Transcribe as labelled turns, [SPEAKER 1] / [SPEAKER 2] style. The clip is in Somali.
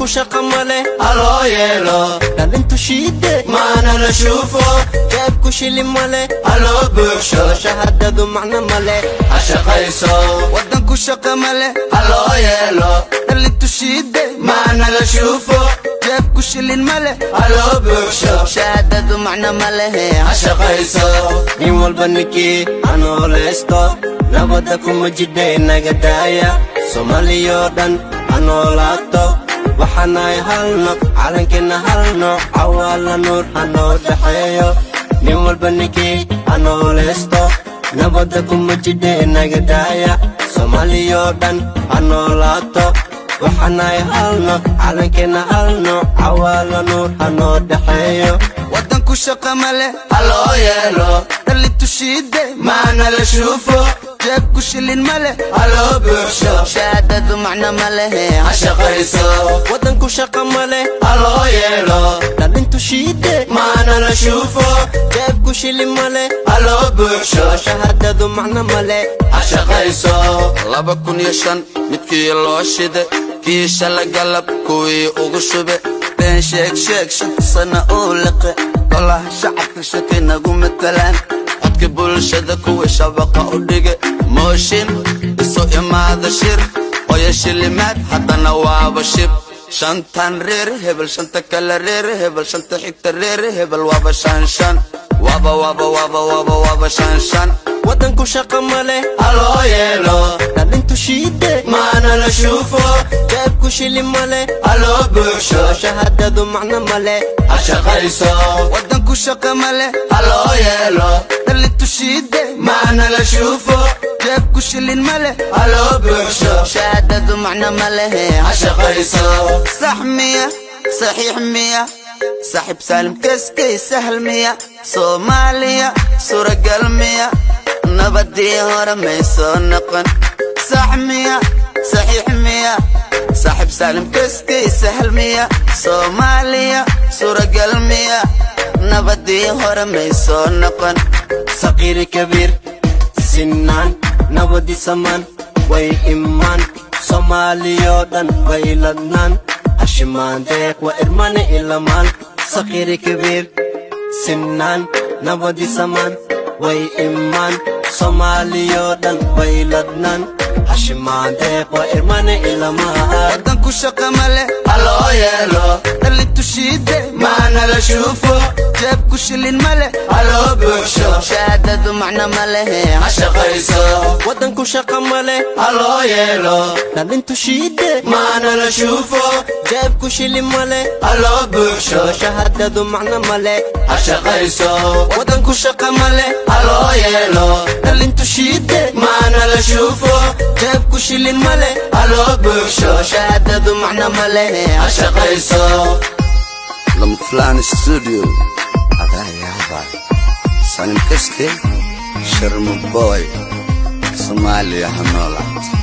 [SPEAKER 1] Waddanku shaqa male,
[SPEAKER 2] Haloo yeelo.
[SPEAKER 1] Dhalintu shiide,
[SPEAKER 2] Maana la shuufo.
[SPEAKER 1] Jeebku shilin male,
[SPEAKER 2] Haloo buuxsho.
[SPEAKER 1] Shahaadadu macno male,
[SPEAKER 2] Ha shaqayso.
[SPEAKER 3] Waddanku shaqa male,
[SPEAKER 2] Haloo yeelo.
[SPEAKER 3] Dhalintu shiide,
[SPEAKER 2] Maana la shuufo.
[SPEAKER 3] Jeebku shilin male,
[SPEAKER 2] Haloo buuxsho.
[SPEAKER 3] Shahaadadu macno malehe,
[SPEAKER 2] Ha shaqayso.
[SPEAKER 1] Nin walba ninkii ha noolaysto, nabadda kuma jidhay naga daaya. Soomaaliyoo dhan ha noolaato. Waxaanahay hal nooc, calankeenna hal nooc, Cawaala Nuur ha noo dhexeeyo. Nin walba ninkii ha noolaysto, nabadda kuma jidhay naga daaya. Soomaaliyoo dhan ha noolaato. Waxaanahay hal nooc, calankeenna hal nooc, Cawaala Nuur ha noo dhexeeyo.
[SPEAKER 3] Waddanku shaqa male,
[SPEAKER 2] Haloo yeelo.
[SPEAKER 3] Dhalintu shiide,
[SPEAKER 2] Maana la shuufo.
[SPEAKER 3] Jeebku shilin male,
[SPEAKER 2] Haloo buuxsho.
[SPEAKER 3] Shahaadadu macno malehe,
[SPEAKER 2] Ha shaqayso.
[SPEAKER 1] Waddanku shaqa male,
[SPEAKER 2] Haloo yeelo.
[SPEAKER 1] Dhalintu shiide,
[SPEAKER 2] Maana la shuufo.
[SPEAKER 1] Jeebku shilin male,
[SPEAKER 2] Haloo buuxsho.
[SPEAKER 1] Shahaadadu macno male,
[SPEAKER 2] Ha shaqayso.
[SPEAKER 3] 2005 midkii loo shide, kii shala galab kuwii ugu shube, been sheeg sheeg, 5-ta sana uu liqe. Golaha shacabka shaki nagu matalaan, codka bulshada kuwii shabaqa u dhige, mooshin isu imaada, shir qoya shilimaad, haddana waaba shib. Shantan reer hebel, shanta kale reer hebel, shanta xigta reer hebel, waaba shan shan, waaba waaba waaba waaba waaba shan shan.
[SPEAKER 1] Waddanku shaqa male,
[SPEAKER 2] Haloo yeelo.
[SPEAKER 1] Dhalintu shiide,
[SPEAKER 2] Maana la shuufo.
[SPEAKER 1] Jeebku shilin male,
[SPEAKER 2] Haloo buuxsho.
[SPEAKER 1] Shahaadadu macno male,
[SPEAKER 2] Ha shaqayso.
[SPEAKER 3] Waddanku shaqa male,
[SPEAKER 2] Haloo yeelo.
[SPEAKER 3] Dhalintu shiide,
[SPEAKER 2] Maana la shuufo.
[SPEAKER 3] Jeebku shilin male,
[SPEAKER 2] Haloo buuxsho.
[SPEAKER 3] Shahaadadu macno malehe,
[SPEAKER 2] Ha shaqayso.
[SPEAKER 3] Sax miya, saxiix miya, saaxiib Saalim Kaskey, sahal miya? Soomaaliya suuragal miya? Nabadii hore may soo noqon. Sax miya, saxiix miya, saaxiib Saalim Kaskey, sahal miya? Soomaaliya suuragal miya? Nabadii hore may soo noqon.
[SPEAKER 1] Saqiiri kabiir sinaan, nabadi samaan way imaan, Soomaaliyoo dhan way ladnaan, hashimaan deeq waa irmane ilamaan. Saqiiri kabiir sinaan, nabadi samaan way imaan, Soomaaliyoo dhan way ladnaan, hashimaan deeq waa irmane ilamaan.
[SPEAKER 3] Waddanku shaqa male,
[SPEAKER 2] Haloo yeelo.
[SPEAKER 3] Dhalintu shiide,
[SPEAKER 2] Maana la shuufo.
[SPEAKER 3] Jeebku shilin male,
[SPEAKER 2] Haloo buuxsho.
[SPEAKER 3] Shahaadadu macno malehe,
[SPEAKER 2] Ha shaqayso.
[SPEAKER 1] Waddanku shaqa male,
[SPEAKER 2] Haloo yeelo.
[SPEAKER 1] Dhalintu shiide,
[SPEAKER 2] Maana la shuufo.
[SPEAKER 1] Jeebku shilin male,
[SPEAKER 2] Haloo buuxsho.
[SPEAKER 1] Shahaadadu macno male,
[SPEAKER 2] Ha shaqayso.
[SPEAKER 3] Waddanku shaqa male,
[SPEAKER 2] Haloo yeelo.
[SPEAKER 3] Dhalintu shiide,
[SPEAKER 2] Maana la shuufo.
[SPEAKER 3] Jeebku shilin male,
[SPEAKER 2] Haloo buuxsho.
[SPEAKER 3] Shahaadadu macno malehe,
[SPEAKER 2] Ha shaqayso.
[SPEAKER 3] Lama Filaan Studio, adayaaba Salim Kaste, Sharma Boy. Soomaaliya ha noolaato.